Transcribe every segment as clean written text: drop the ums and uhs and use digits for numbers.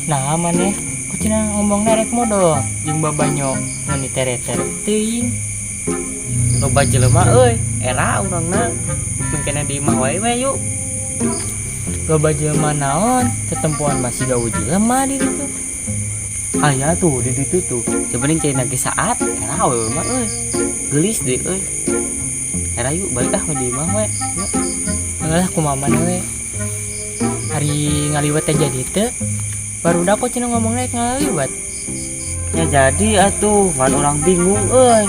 Nah, maneh ku cenah ngomong rek modol jeung babanyo meuni tere-tere teuing. Loba jelema euy, era urangna. Mungkin di imah wae we yuk. Loba jelema naon, tetempoan masih gawe jelema di ditu. Aya tuh di ditu tuh. Coba nih cai ge saat era we mah euy. Geulis deh euy. Era yuk balik ah di imah we. Yuk. Lah kumaha maneh we. Ari ngaliwet teh jadi teu. Barudak kok cenah ngomong rek ngaliwet. Ya jadi atuh, ngan urang bingung euy.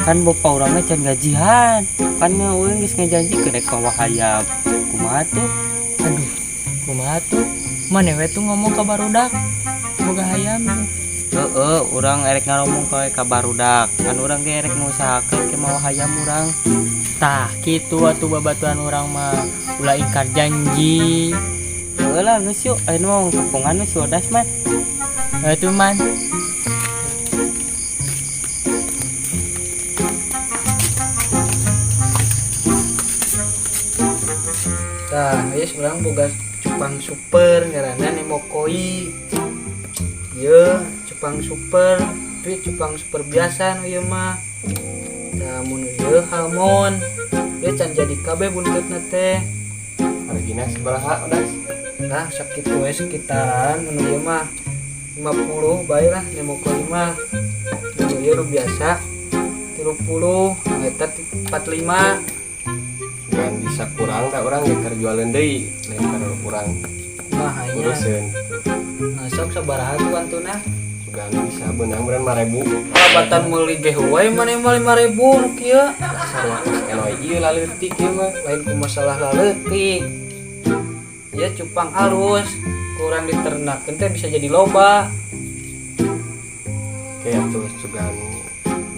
Kan bapak urangnya can gajian. Kan urang geus ngajanjikeun rek mawa hayam. Kumaha tuh? Aduh, kumaha tuh? Maneh we tuh ngomong ka barudak. Boga hayam tuh. Heeh, urang erek ngaromong ka barudak. Kan urang ge erek ngusahakeun ke mawa hayam urang. Tah, kitu atuh babaturan urang mah ulah ingkar janji. Heeh lah geus yuk, ayeuna mah tepungan we si Odas mah. Tuh man. Tah, ieu urang boga cupang super ngaranna Nemo Koi. Ieu cupang super, tapi cupang super biasa nu ieu mah. Tah, mun ieu halmon. Ieu can jadi kabeh buntutna teh. Hargina sabaraha, Odas? Nah, sakitu we sekitaran nu ieu mah 50 bae lah Nemo Koi mah. Nu ieu nu biasa 30, nu eta 45. Bukan bisa kurang tak urang ge keur jualeun deui, lain keur urang Mah nya. uruseun. Nah, sok sabaraha tuh antuna? Sugan bisa beunang beunang 5000. Labatan meuli ge wae maneh mah 5000 nu kieu. Sarua kos eloy ieu laleutik ieu mah. Lain ku masalah laleutik. Ya cupang halus, kurang diternakeun teh bisa jadi loba. Oke atuh sugan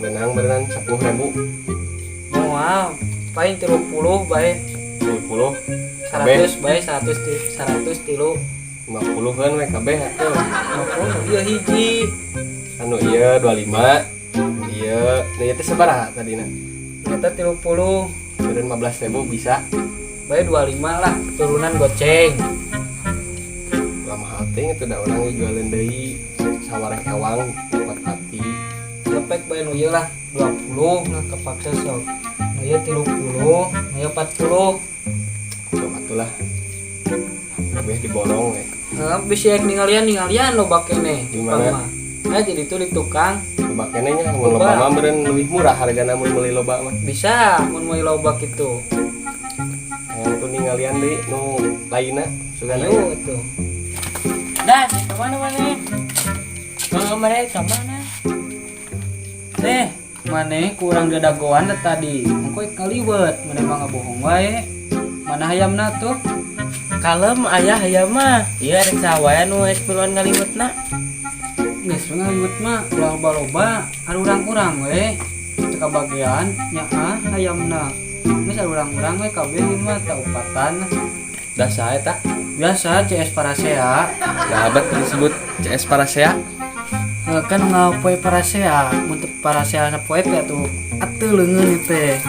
beunang beunang 10.000. Moal, paling 30 bae. 30 kabeh. 100 bae, 100 100 tilu. 50 kan we kabeh atuh. 50 ieu hiji. Anu ieu 25. Ieu, nah ieu teh sabaraha tadina? Eta 30. Beureun 15.000 bisa. Bae 25 lah, turunan goceng. Lah mahal teh itu da urang ge jualeun deui sawareh ewang dapat pati. Lepek bae nu ieu lah 20 nah kepaksa sok. Nu ieu 30, nu ieu 40. Sok atuh lah. Kabeh diborong we. Heeh, bisi ek ningalian-ningalian loba keneh. Di mana? Nah, jadi itu di tukang. Loba keneh nya, mun loba mah meureun leuwih murah hargana mun meuli loba mah. Bisa mun meuli loba kitu. Hayang tuh ningalian deui nu lainna sugan Ayo aya. tuh. Dah, ke mana maneh? Heeh, maneh ka mana? Teh, maneh kurang dadagoan teh tadi. Engko kaliwet, maneh mah ngabohong wae. Mana hayamna tuh? Kalem ayah hayam mah. Ieu rek saha wae nu rek miluan ngaliwetna. Geus we ngaliwet mah ulah loba-loba, ari urang-urang we. Teu kabagean nya ah hayamna. Geus ari urang-urang we kabeh ieu mah tah upatan. Dah saha eta? Biasa CS Parasea. Nah, abad disebut CS Parasea. Heuh, kan ngapoe Parasea, mun teu Parasea sapoe teh atuh atuh leungeun ieu teh.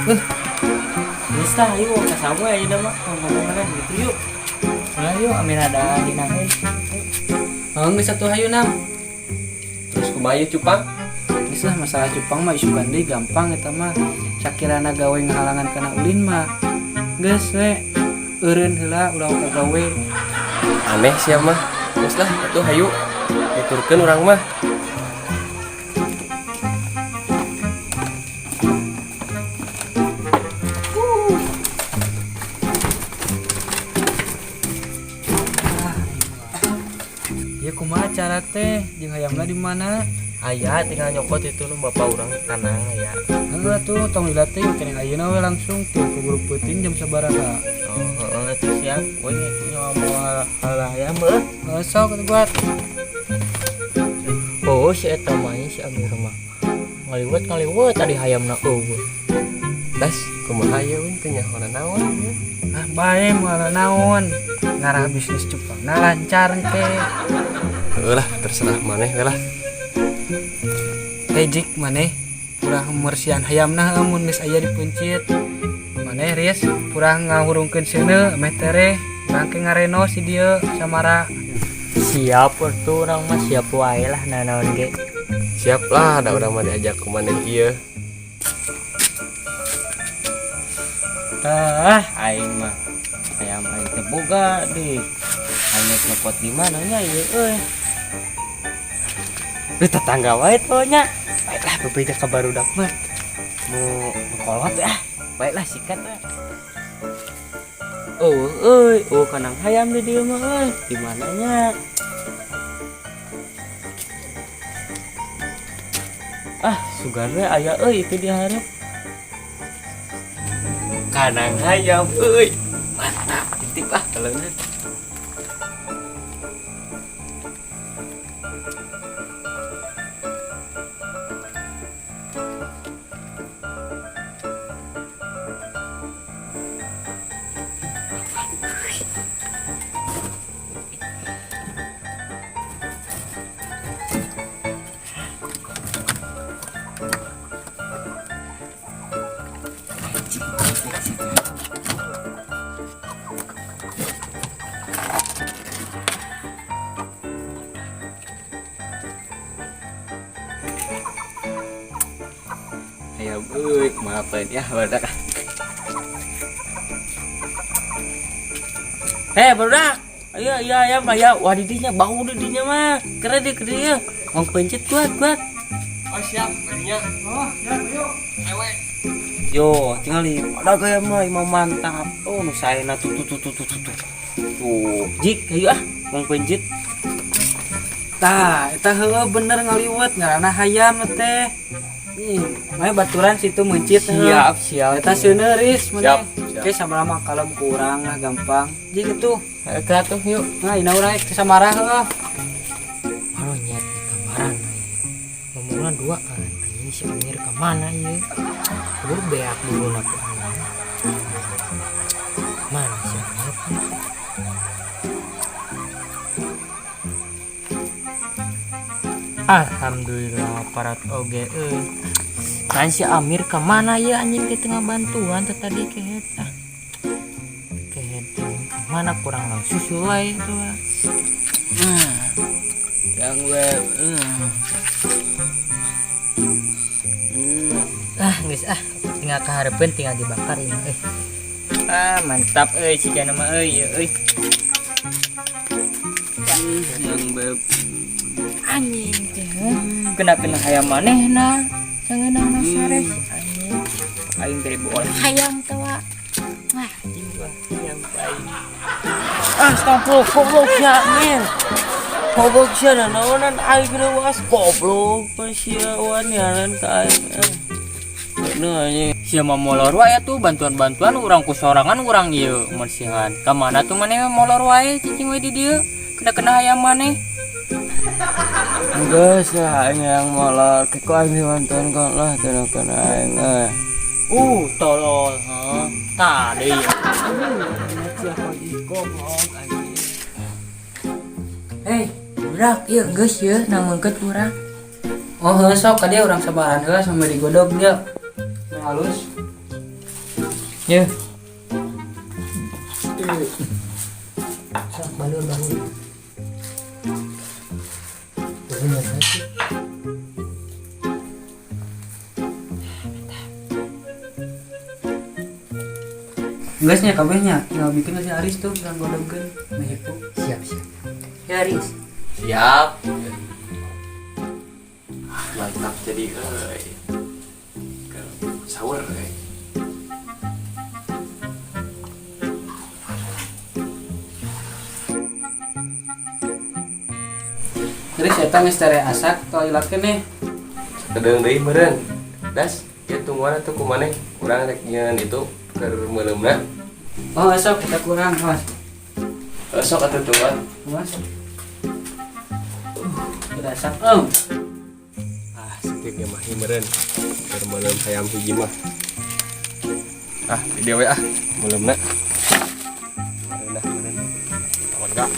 Geus tah ayo ka saha we ayeuna mah ngomong-ngomong gitu yuk. Ayo amin ada dinaheun. Heuh, geus atuh hayu nam. Terus kumaha ieu cupang? Geus lah masalah cupang mah isukan deui gampang eta mah. Sakirana gawe ngahalangan kana ulin mah. Geus we eureun heula ulah ka gawe. Aneh sia mah. Geus lah atuh hayu. Nuturkeun urang mah. Ya kumaha cara teh jeung hayamna di mana? Aya tinggal nyokot itu nu bapak urang tanang aya. Heeh tuh tong lila teh keneh ayeuna we langsung tuh ke guru peuting jam sabaraha. Oh, heeh tuh siap. We nyawa moal halah hayam heuh. Heuh sok atuh buat. Oh, si eta mah si Amir mah. Ngaliwet ngaliwet tadi hayamna eueuh. Das kumaha ieu we teu nyaho naon ieu. Ah bae moal naon. Ngarah bisnis cupangna lancar engke. Heuh lah terserah maneh we lah. Kejik maneh purah mersian hayamna mun geus aya di peuncit. Maneh Riz purah ngahurungkeun seuneu meh tereh. Urang ke ngareno si dieu samara. Siap atuh urang mah siap wae lah nanaon ge. Siap lah, da urang mah diajak ku maneh ieu. Tah, aing mah hayam aing teh boga deh. Aing rek nyokot di mana nya ieu euy. Di tetangga wae tuh nya. Baiklah bebeja ka barudak mah. Mau kolot ah. Baiklah sikat ah. Oh, euy, oh kanang hayam di dieu mah euy. Di mana nya? Ah, sugan we aya euy itu dihareup. Kanang hayam euy. Mantap, titip ah taleungan. Hayam euy, kumaha ya barudak. Hei barudak. Ayo iya ayam aya. Wah didinya bau didinya mah. Keren deh keren ya. Mau pencet kuat kuat. Oh siap, kadinya. Oh, ya ayo. Ewe. Yo, tinggal di ada gaya mah imah mantap. Oh, nu saena tuh tuh tuh tuh tuh tuh. Tuh, jik ayo ah, mau pencet. Tah, eta heueuh bener ngaliwet ngaranna hayam teh. Ih, mah baturan situ meuncit heueuh. Siap, siap. Eta seuneris maneh. Siap, siap. Oke, sama-sama kalau kurang lah gampang. Jik itu. Ke atuh yuk. Nah, ina urang ke Samarah heueuh. Aduh nyet di kamaran ieu. Ngomongna dua kan. Anjing si Amir ka mana ieu? Keburu beak dulu na ku anjing. Mana si Amir? Alhamdulillah aparat oge euy. Kan si Amir ka mana ya anjing di tengah bantuan teh tadi kehet ah. Kehet mana kurang langsung susul wae tuh. Yang web. Ah geus ah tinggal kahareupeun tinggal dibakar ini euy. Ah mantap euy sigana mah euy euy. Yang web. Anjing teh. Kena-kena hayam manehna. Sangeunahna sare anjing. Aing teh bola. Hayam teh wa. Wah, anjing wah hayam aing. Astagfirullah, goblok sia, men. Goblok sia naonan aing reuas goblok sia wan nyaran ka aing. Bener anjing. Sia mah molor wae tuh bantuan-bantuan urang ku sorangan urang ieu mersihan. Ka mana tuh maneh molor wae cicing we di dieu. Kena-kena hayam maneh. Geus lah aing yang molor, keko aing dibantuan kok lah kena-kena aing. Tolol, ha. Tadi. Hei, budak, ieu geus ieu nangeungkeut urang. Oh, heueuh sok ka dieu urang sabaran heula sampe digodog dia. Nu halus. Ye. Sok balur balur. Bener sih. Geus nya kabeh nya, tinggal bikin si Aris tuh urang godogkeun meh hipu. Siap, siap. Ya Aris. Siap. Mantap jadi euy. Ke sahur euy. Terus eta geus tere asak teu ilak keneh. Sakedeung deui meureun. Das, ieu tungguan atuh ku maneh. Urang rek nyieun itu keur meuleumna. Oh, sok kita kurang, Mas. Sok atuh tungguan. Mas. Tidak asak. Oh. Ah, sakieu ge mah meureun. Keur meuleum hayam hiji mah. Ah, di dieu we ah meuleumna. Meureun meureun. Awan gak?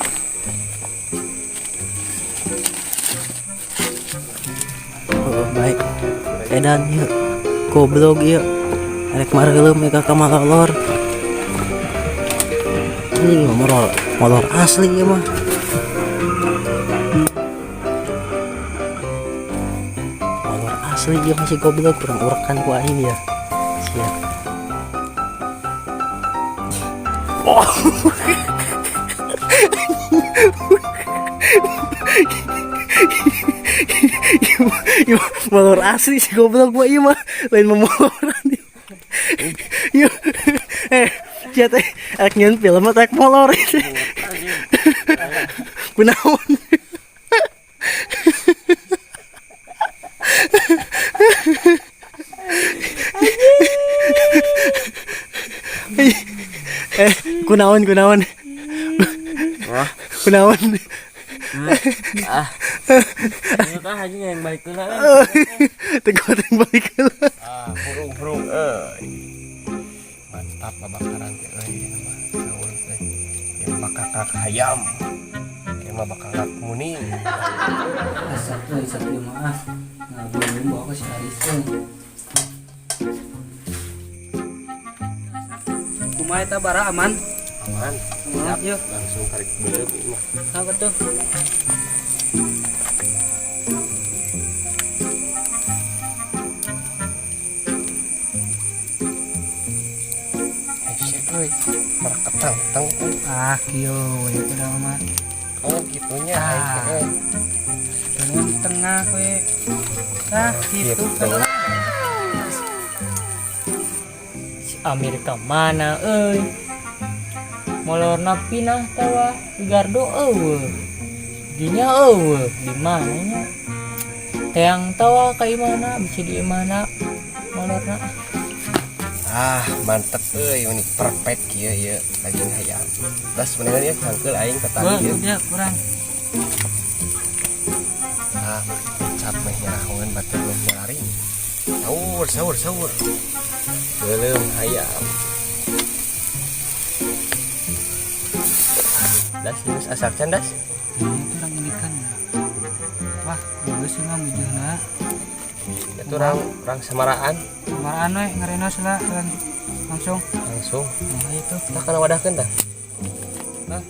Oh, baik. Edan yuk. Goblok yuk. Arek mareuleum ka kamalolor. Anjing molor, molor asli ieu mah. Molor asli ieu masih goblok, kurang urekan ku aing ya. Siap. Oh. Ieu molor asli si goblok mah ieu mah, lain memoloran. Ieu sia teh rek nyieun film mah rek molor. Kunaon? Kunaon, kunaon? Wah. Kunaon? Ah. Ieu tah anjing yang balik heula. Teu teh balik heula. Ah, hurung-hurung euy. Mantap babakaran teh euy ieu mah. Sahur teh. Ieu bakakak hayam. Ieu mah bakakak muning. Asap euy, sakieu mah ah. Nah, belum bawa ke si Aris euy. Kumaha eta bara, aman? Aman. Aman, yuk. Langsung tarik beuleum ieu mah. Apa tuh? Hese euy. Marak ketang-tang euy. Ah, kieu we udah mah. Oh, gitunya aing teh euy. Dengan tengah we. Tah, gitu. Gitu. Si Amir ka mana euy? Molorna pinah tawa di gardu eueuh. Dinya eueuh, di mana nya? Teang tawa ka imana, bisa di imana molorna. Ah, mantep euy, ini perfect kieu ieu daging hayam. Das mendingan ieu cangkeul aing ke tadi Wah, ieu. udah kurang. Ah, cap meh nyarahoeun batur nu nyalaring. Sahur, sahur, sahur. Beuleum hayam. Das, geus asak can, Das? Nah, itu orang ini kan. Wah, bagus sih mah mujurna. Itu orang Samaraan. Samaraan we ngarenos lah langsung. Langsung. Nah, itu. Tah kana wadahkeun tah. Hah?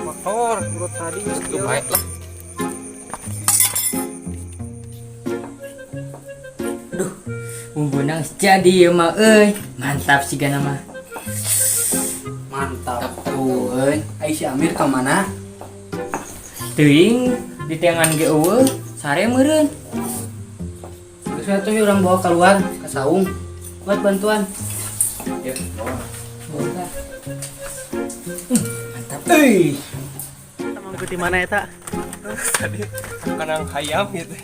Motor urut tadi geus Itu baik lah. Duh, bumbuna geus jadi ieu mah euy. Mantap sigana mah. Mantap tuh euy. Ai si Amir ka mana? Teuing di tengan ge eueuh, sare meureun. Geus atuh urang bawa keluar ke saung buat bantuan. Ya, bawa. Bawa. Mantap euy. Mangkuti mana eta? Tadi kanang hayam gitu.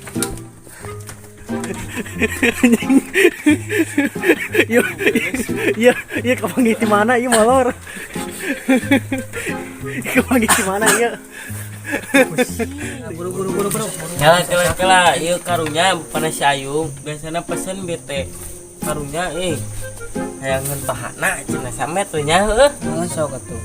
Anjing. Yo, iya, iya kapanggih di mana ieu molor? Kapanggih di mana ieu? Buru buru buru buru. Nyala kela kela ieu karunya panas si Ayung, biasana pesen bete. Karunya euy. Hayangeun pahana cenah samet we nya heueuh. Heeh, sok atuh.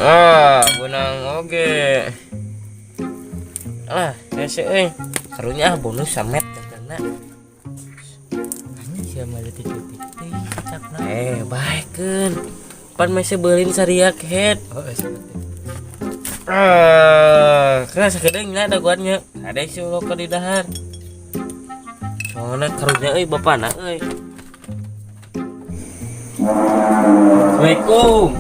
Ah, benang oge. Ah, hese euy. Karunya ah bonus samet dagangna. Anjing sia mah leutik-leutik teuing kacakna. Baekeun. Pan mese beulin saria kehet. Oh, seperti. Ah, kena sakedeung nya daguannya. Ada sih lo ke di dahar. Soalna karunya euy bapana euy. Assalamualaikum.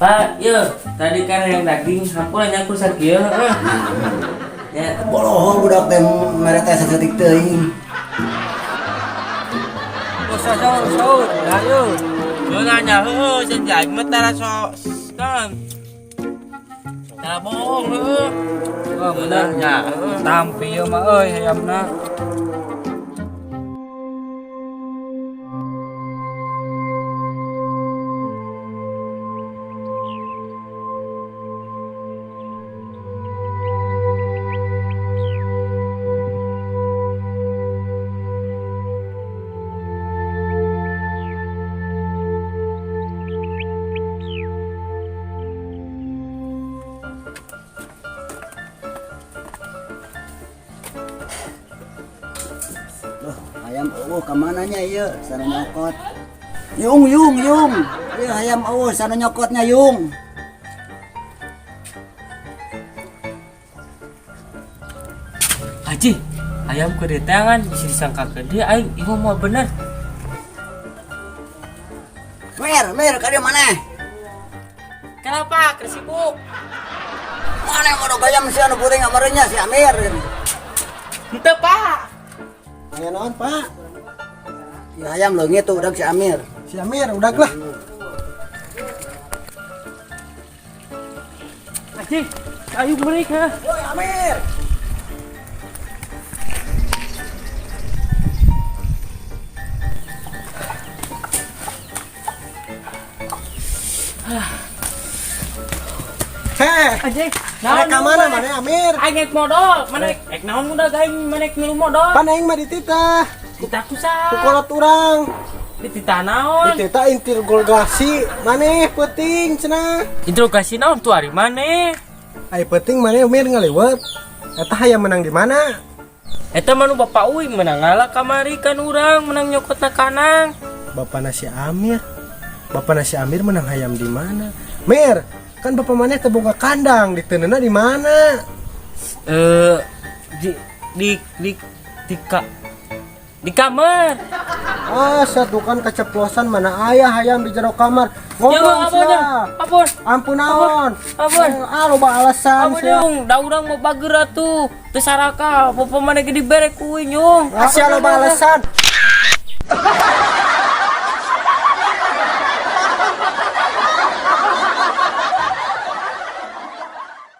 Pak, yeuh, tadi kan yang daging hampura nya ku sakieu heuh. Ya. Bolohong budak teh mere teh saeutik teuing. Oh, sahur, sahur. Ayo. Lu nanya heueuh, cenah aing mah tara sok kan. Tara bohong heueuh. Oh, bener nya. Heueuh. Tampi ieu mah euy hayamna. Hayam euweuh ka mana nya ieu sana nyokot. Yung yung yung. Ieu hayam euweuh sana nyokotnya yung. Haji, ayam ke tangan bisa disangka ke dia aing ieu mah bener. Mer, mer ka dieu maneh? Kenapa? Keur sibuk. Maneh mau hayam si anu puting amarenya si Amir. Henteu, Pak. Aya naon, Pak? Ieu hayam leungit tuh udah si Amir. Si Amir udah lah. Haji, ayo mereka. Woi Amir. Heh, Haji, rek ka mana maneh Amir? Aing rek modal, mana rek naon udah aing mana rek milu modal. Pan aing mah dititah. Kita kusah. Ku kolot urang. Dititah naon? Dititah interogasi maneh peuting cenah. Interogasi naon tuh ari maneh? Ai peuting maneh Mir ngaliwet. Eta hayam menang di mana? Eta mah nu bapak uing menang ngalah kamari kan urang menang nyokotna kanang. Bapak nasi Amir. Bapak nasi Amir menang hayam di mana? Mir, kan bapak maneh teu boga kandang, diteunena di mana? Eh di di di di, ka, di kamar. Ah, satu kan keceplosan mana aya hayam di jero kamar. Ngomong Ya, ampun, sia. ampun. Ampun naon. Ampun. Ah, loba alasan Ampun sia. yung, da urang mau bager atuh. Teu saraka, bapak maneh ge dibere ku uing yung. Ah, sia loba alasan.